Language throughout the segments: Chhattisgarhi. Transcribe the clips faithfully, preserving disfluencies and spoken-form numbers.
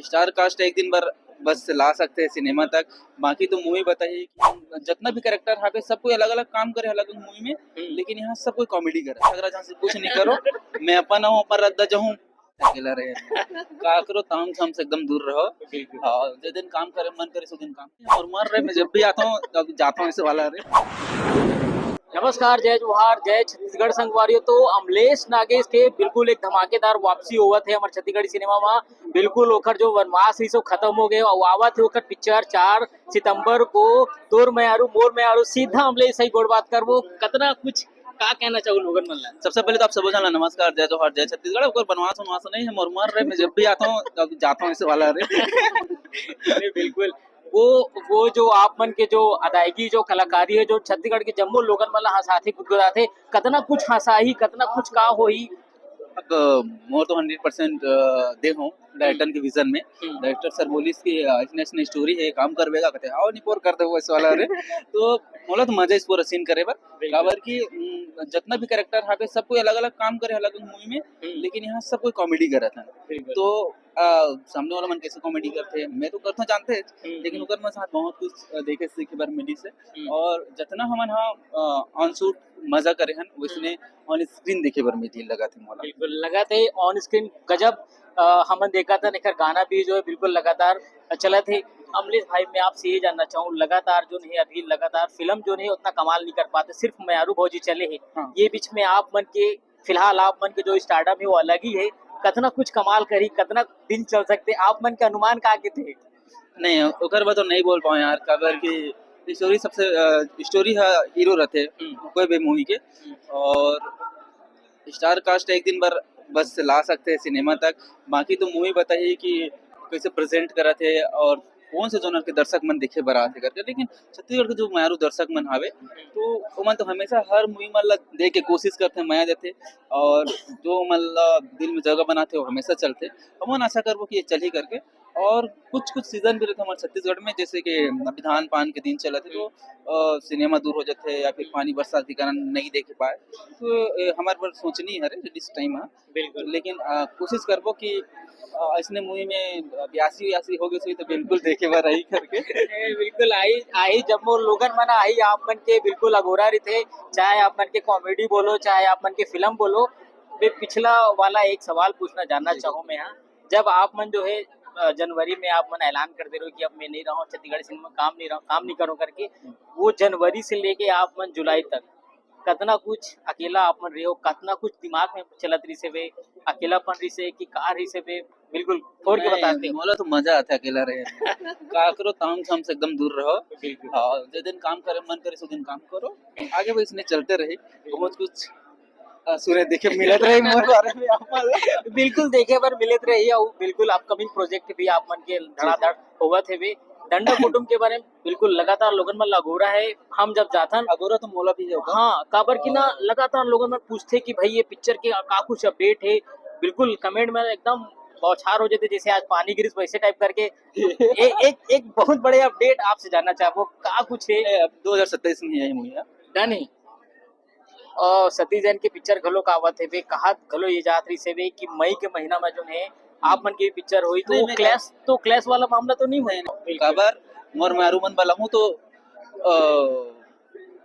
स्टार कास्ट एक दिन बर बस ला सकते हैं सिनेमा तक। बाकी तो मूवी बताइए कि जतना भी कैरेक्टर हावे, सब कोई अलग-अलग काम करे अलग-अलग मूवी में, हम्म। लेकिन यहाँ सब कोई कॉमेडी करे। अगर जहाँ से कुछ नहीं करो, मैं अपन हूँ, अपन रद्दा जाहूँ, अकेला रहे। का करो, ताम झाम से एकदम दूर रहो। बिल्कुल। हाँ, जे दिन काम करे, मन करे, सो दिन काम। और मर रहे, मैं जब भी आता हूँ, तब जाता हूँ, ऐसे वाला रहे। नमस्कार, जय जोहार, जय छत्तीसगढ़ संगवारियों। तो अमलेश नागेश के बिल्कुल एक धमाकेदार वापसी होवत हे हमर छत्तीसगढ़ी सिनेमा मा। बिल्कुल ओकर जो वनवास रहिस, वो खत्म हो गए। अउ आवत हे ओकर पिक्चर चार सितंबर को, तोर मयारू मोर मयारू। सीधा अमलेश से ही गोठ बात करबो, कतना कुछ का कहना चाहू लोगन मन ला? सबसे पहले तो आप सबो झन ला नमस्कार, जय जोहार, जय छत्तीसगढ़। ओकर बनवास वनवास नहीं है, मोर मर रहे, मैं जब भी आता हूँ, तब जाता हूँ, ऐसे वाला रहे। नहीं, बिल्कुल। वो, वो जो आप मन के जो अदायगी, जो कलाकारी है, जो छत्तीसगढ़ के जम्मो लोगन मन ला हंसाथे, गुदगुदाथे, कतना कुछ हंसाही, कतना कुछ का होही। अब, अ, मोर तो हंड्रेड परसेंट, अ, दे हूँ डायरेक्टर हम्म। के विजन में। हम्म। डायरेक्टर सर बोलिस कि, अ, "इसने, इसने स्टोरी है, काम करबे का?" कहते, "हाँ, नहीं पोर कर दे वो ऐसे वाला रे।" तो मोला तो मजा इस पूरा सीन करे बर। बिल्कुल। काबर कि, उम, जतना भी कैरेक्टर हावे, सब कोई अलग-अलग काम करे, अलग-अलग मूवी में, हम्म। लेकिन यहाँ सब कोई कॉमेडी करत है। बिल्कुल। तो, अ, सामने वाला मन कैसे कॉमेडी करते हैं, मैं तो करता जानते हैं, हम्म, लेकिन हम्म। ओकर मन साथ बहुत कुछ, अ, देखे सीखे बर मिलिस हे। हम्म। और जतना हमन हा, अ, on shoot मजा करे हन, वैसने हम्म। On screen देखे बर मिलही, लगत हे मोला। बिल्कुल, लगत हे on screen गजब, अ, हमन देखत हन, एकर गाना भी जो है बिल्कुल लगातार चलत हे। अमलेश भाई, मैं आपसे ये जानना चाहूँ, लगातार जो है अभी लगातार फिल्म जो है उतना कमाल नहीं कर पाते, सिर्फ मयारू भौजी चले हे। हाँ। ये बीच में आप मन के, फिलहाल आप मन के जो stardom है वो अलग ही है, कतना कुछ कमाल करी, कतना दिन चल सकते, आप मन के अनुमान का किथे? नहीं, ओकर बर तो नहीं बोल पाऊँ यार, काबर कि स्टोरी सबसे, अ, स्टोरी ह हीरो रथे हम्म। कोई भी मूवी के, हम्म। और स्टार कास्ट एक दिन बर बस ला सकते हैं सिनेमा तक। बाकी तो मूवी बताइए कि कैसे प्रेजेंट करत हे और कौन से जॉनर के दर्शक मन देखे बर आथे करके। लेकिन छत्तीसगढ़ के जो मयारू दर्शक मन हावे, तो ओमन तो हमेशा हर मूवी मन ला देख के कोशिश करथे, मया देथे, और जो ओमन ला दिल में जगह बनाथे, वो हमेशा चलथे। हमन आशा करबो कि ये चलही करके। और कुछ-कुछ सीजन भी रहिथे हमर छत्तीसगढ़ में, जैसे कि अभी धान पान के दिन चलत हे, तो, अ, सिनेमा दूर हो जाथे या फिर पानी बरसात के कारण नहीं देखे पाए। तो, अ, हमर बर सोचनी हरे रिलीज टाइम ह। बिल्कुल। लेकिन, अ, कोशिश करबो कि, अ, अइसने मूवी में, अ, ब्यासी व्यासी हो गइस होही तो बिल्कुल देखे बर आही करके। ए, बिल्कुल आही, आही जब मोर लोगन मन आही, आप मन के बिल्कुल अगोरा रहिथे, चाहे आप मन के कॉमेडी बोलो, चाहे आप मन के फिल्म बोलो। मैं पिछला वाला एक सवाल पूछना जानना जी। चाहूँ मैं यहाँ, जब आप मन जो है, अ, जनवरी में आप मन ऐलान कर दे रहे हो कि अब मैं नहीं रहा हूँ, छत्तीसगढ़ सिनेमा काम नहीं रहा, काम नहीं करूँ करके, वो जनवरी से लेके आप मन जुलाई तक कतना कुछ अकेला आप मन रहे हो, कतना कुछ दिमाग में चलत रहिस हे, अकेलापन रहिस हे कि का रहिस हे, बिल्कुल खोल के नहीं, बताते हो। मोला तो मजा आथे अकेला रहे में। का करो, ताम झाम से एकदम दूर रहो। बिल्कुल। हाँ, जे दिन काम करे मन करे, सो दिन काम करो। आगे भी इसने चलते रही, बहुत कुछ अ, सुने देखे मिलत रही मोर बारे में आप मन ला। बिल्कुल देखे बर मिलत रही, अउ बिल्कुल अपकमिंग प्रोजेक्ट भी आप मन के धड़ाधड़ होवत हेवे। डंडा कुटुम के बारे में बिल्कुल लगातार लोगन मन ला अगोरा है, हम जब जाथन अगोरा तो मोला भी हे। हाँ, काबर कि ना हाँ। लगातार लोगन मन पूछथे कि भाई ये पिक्चर के का कुछ अपडेट है, बिल्कुल कमेंट में एकदम बौछार हो जाथे, जैसे आज पानी गिरिस वैसे टाइप करके। ए-, एक, एक बहुत बड़े अपडेट आपसे जानना चाहबो, का कुछ है? ए, अब दो हज़ार सत्ताईस में ही आई मूवी है। डन है। अ, सतीश जैन के पिक्चर घलो का आवत हेवे, कहात घलो ये जात रहिस हेवे कि मई के महीना में जो है आप मन के पिक्चर होही, तो नहीं, वो नहीं, क्लैश, तो क्लैश वाला मामला तो नहीं होही? नहीं, नहीं, काबर मोर मारू मन वाला हूँ तो, अ,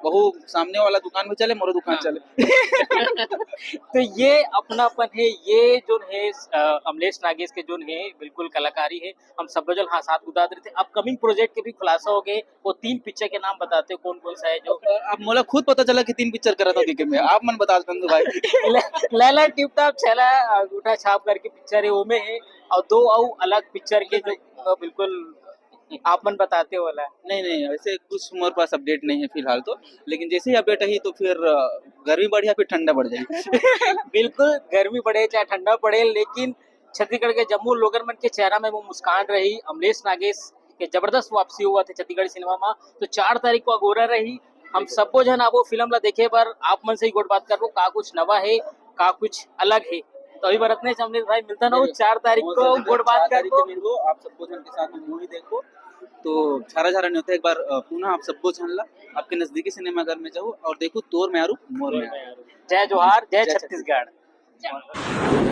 वहू सामने वाला दुकान में चले, मोरो दुकान हाँ। चले। तो ये अपनापन है, ये जो है, अ, अमलेश नागेश के जो है बिल्कुल कलाकारी है। हम सब जन हाँ साथ गुदात रहिथे। अपकमिंग प्रोजेक्ट के भी खुलासा हो गए, वो तीन पिक्चर के नाम बताते हो कौन कौन सा है जो अब मोला खुद पता चला कि तीन पिक्चर करत हो के मैं, आप मन बता दो भाई। लैला टिप टॉप, छैला अंगूठा छाप करके पिक्चर है, वो में है, और दो अउ अलग पिक्चर के जो, अ, बिल्कुल आप मन बताते हो वाला। नहीं, नहीं, वैसे कुछ मोर पास अपडेट नहीं है फिलहाल तो, लेकिन जैसे ही अपडेट आही तो फिर, अ, गर्मी बढ़िया, फिर ठंडा बढ़ जाए। बिल्कुल, गर्मी बढ़े चाहे ठंडा पड़े, लेकिन छत्तीसगढ़ के जम्मो लोगन मन के चेहरा में वो मुस्कान रही। अमलेश नागेश के जबरदस्त वापसी होवत हे छत्तीसगढ़ सिनेमा में, तो चार तारीख को अगोरा रही। हम सब्बो झन आबो फिल्म ला देखे बर, आप मन से ही गोठ बात करबो, का कुछ नवा है, का कुछ अलग है। तो अभी बर अतने, अमलेश भाई, मिलता ना हो चार तारीख को, गोठ बात करबो। आप सब्बो झन के साथ में मूवी देखो, तो झारा झारा नहीं होता, एक बार, अ, पुनः आप सब्बो झन ला आपके नजदीकी सिनेमाघर में जाओ और देखो तोर मयारू मोर मयारू। जय जोहार, जय जय छत्तीसगढ़।